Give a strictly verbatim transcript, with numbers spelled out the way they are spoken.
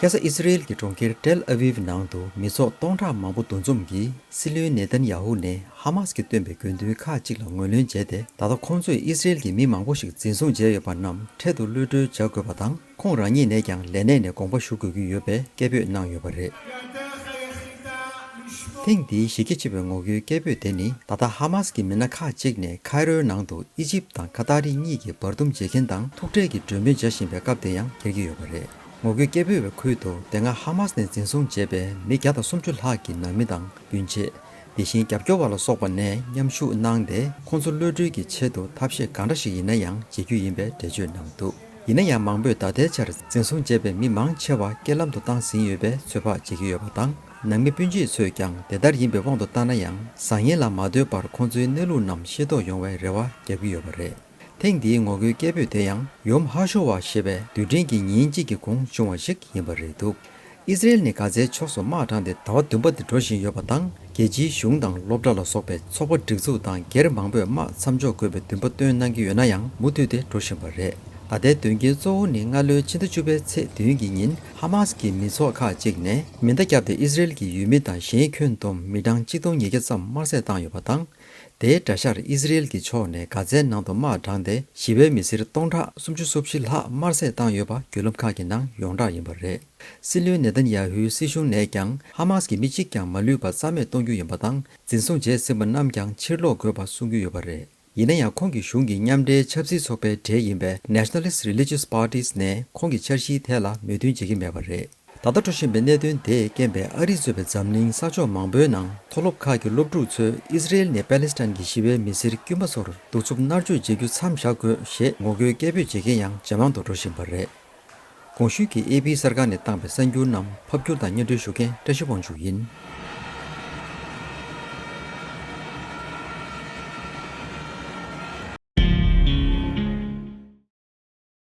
ཁ་སང་ཨི་སི་རེལ་གྱི་གྲོང་ཁྱེར་ཏེལ་ཨ་བིབ་ནང་དུ་མི་ཚོགས་སྟོང་ཕྲག་མང་པོ་འདུ་འཛོམས་ཀྱིས་སྲིད་བློན་ནེ་ཐན་ཡ་ཧུ་ནས་ཧ་མཱས་ཀྱིས་བཏོན་པའི་དགོས་འདུན་ཁག་ཅིག་ལ་ངོས་ལེན་བྱས་ཏེ། ད་ལྟ་ཁོང་ཚོས་ཨི་སི་རེལ་གྱི་མི་མང་པོ་ཞིག་འཛིན་བཟུང་བྱས་ཡོད་པ་རྣམས་འཕྲལ་དུ་གློད་གྲོལ་བྱ་དགོས་པ་དང་། ཁོང་རང་ཉིད་ནས་ཀྱང་ལས་གནས་ནས་དགོངས་པ་ཞུ་དགོས་ཀྱི་ཡོད་པའི་སྐད་འབོད་གནང་ཡོད་པ་རེད། ཐེངས་འདིའི་གཞི་རྒྱ་ཆེ་བའི་ངོ་རྒོལ་སྐད་འབོད་དེ་ནི། ད་ལྟ་ཧ་མཱས་ཀྱི་མི་སྣ་ཁག་ཅིག་ནས་ཁའི་རོའི་ནང་དུ་ཨི་ཇིབ་དང་ཁ་ཏར་རི་གཉིས་ཀྱིས་བར་འདུམ་བྱེད་མཁན་དང་ཐུག་འཕྲད་ཀྱི་གྲོས་མོལ་བྱ་བཞིན་པའི་སྐབས་དེ་ཡང་འཁེལ་གྱི་ཡོད་པ་རེད། ངོ་རྒོལ་སྐད་འབོད་པའི་ཁུལ་དུ། དེ་སྔ་ཧ་མཱས་ནས་འཛིན་བཟུང་བྱས་པའི་མི་བརྒྱ་དང་སུམ་ཅུ་ལྷག་གི་ནང་མི་དང་། སྤུན་མཆེད། དེ་བཞིན་རྒྱབ་སྐྱོར་བ་ལ་སོགས་པ་ནས་མཉམ་ཞུགས་གནང་སྟེ། ཁོང་ཚོ་གློད་གྲོལ་གྱི་ཆེད་དུ་ཐབས་ཤེས་གང་འདྲ་ཞིག་ཡིན་ན་ཡང་བྱེད་རྒྱུ་ཡིན་པའི་འགྲེལ་བརྗོད་གནང་འདུག་ཡིན་ན་ཡང་མང་པོས་ད་ལྟའི་ཆར་འཛིན་བཟུང་བྱས་པའི་མི་མང་ཆེ་བ་རྐྱེན་ལམ་དུ་བཏང་ཟིན་ཡོད་པའི་ཚོད་དཔག་བྱེད་ཀྱི་ཡོད་པ་དང་། ནང་མི་སྤུན་མཆེད་ཚོས་ཀྱང་དེ་ལྟར་ཡིན་པའི་དབང་དུ་བཏང་ན་ཡང་། བཟང་ངན་ལ་མ་ལྟོས་པར་ཁོང་ཚོའི་གནས་ལུགས་རྣམས་ཤེས་རྟོགས་ཡོང་བའི་རེ་བ་བརྒྱབ་ཀྱི་ཡོད་པ་རེད། ཐེངས་འདིའི་ངོ་རྒོལ་སྐད་འབོད་དེ་ཡང་ཡོམ་ཧ་ཤོ་ཝ་ཞེས་པའི་དུས་དྲན་གྱི་ཉིན་གཅིག་གི་གོང་བྱུང་བ་ཞིག་ཡིན་པ་རེད་འདུག་ཨི་སི་རེལ་ནས་གྷ་ཛའི་ཕྱོགས་སུ་དམག་དྲངས་ཏེ་ཟླ་བ་བདུན་པ་དེ་འགྲོ་བཞིན་ཡོད་པ་དང་། རྒྱལ་སྤྱིའི་གཞུང་དང་སློབ་གྲྭ་ལ་སོགས་པའི་ཚོགས་པ་སྒྲིག་འཛུགས་དང་སྒེར་མང་པོས་དམག་མཚམས་འཇོག་དགོས་པའི་འདུན་པ་བཏོན་གནང་གི་ཡོད་ན་ཡང་མུ་མཐུད་དེ་འགྲོ་བཞིན་པ་རེད། ད་ལྟའི་དོན་རྐྱེན་གཙོ་བོ་ནི་སྔ་ལོའི་ཕྱི་ཟླ་བཅུ་པའི་ཚེས་བདུན་གྱི་ཉིན་ཧ་མཱས་ཀྱི་མི་ཚོགས་ཁག་ཅིག་ནས་མེ་མདའ་བརྒྱབ་སྟེ་ཨི་སི་རེལ་གྱི་ཡུལ་མི་དང་གཞན་ཁྱོན་བསྡོམས་མི་གྲངས་གཅིག་སྟོང་ཉིས་བརྒྱ་ཙམ་དམར་བསད་བཏང་ཡོད་པ་དང་། དེའི་དགྲ་ཤར་ཨི་སི་རེལ་གྱི་ཕྱོགས་ནས་གྷ་ཛའི་ནང་དུ་དམག་དྲངས་ཏེ་ཞི་བའི་མི་སེར་སྟོང་ཕྲག་སུམ་ཅུ་སོ་བཞི་ལྷག་དམར་བསད་བཏང་ཡོད་པ་བརྒྱུད་ལམ་ཁག་གི་ནང་ཡོངས་གྲགས་ཡིན་པ་རེད། སྲིད་བློན་ནེ་ཐན་ཡ་ཧུའི་སྲིད་གཞུང་ནས་ཀྱང་ཧ་མཱས་ཀྱི་མི་གཅིག་ཀྱང་མ་ལུས་པར་རྩ་མེད་གཏོང་རྒྱུ་ཡིན་པ་དང་། འཛིན་བཟུང་བྱས་ཟིན་པ་རྣམས་ཀྱང་ཕྱིར་སློག་དགོས་པ་གསུང་གི་ཡོད་པ་རེད། ཡིན་ན་ཡང་ཁོང་གི་གཞུང་གིས་མཉམ་འབྲེལ་ཆབ་སྲིད་ཚོགས་པའི་གྲས་ཡིན་པའི་Nationalist Religious Parties ནས་ཁོང་གི་འཆར་གཞིའི་ཐད་ལ་མོས་མཐུན་བྱེད་ཀྱི་མེད་པ་རེད། ད་ལྟ་འགྲོ་བཞིན་པའི་གནད་དོན་དེས་རྐྱེན་པས་ཨ་རི་གཙོས་པའི་འཛམ་གླིང་ས་ཕྱོགས་མང་པོའི་ནང་མཐོ་སློབ་ཁག་གི་སློབ་ཕྲུག་ཚོས་ཨི་སི་རེལ་ནས་པ་ལི་སི་ཐན་གྱི་ཞི་བའི་མི་སེར་དཀྱུས་མ་ཚོར་གདུག་རྩུབ་མནར་གཅོད་བྱེད་རྒྱུ་མཚམས་བཞག་དགོས་ཞེས་ངོ་རྒོལ་སྐད་འབོད་བྱེད་མཁན་ཡང་ཇེ་མང་དུ་འགྲོ་བཞིན་པ་རེད། གོང་ཞུས་ཀྱི་ཨེ་པི་གསར་ཁང་ནས་བཏང་པའི་གསར་འགྱུར་རྣམས་ཕབ་སྒྱུར་དང་སྙན་སྒྲོན་ཞུ་མཁན་བཀྲ་ཤིས་དབང་ཕྱུག་ཡིན།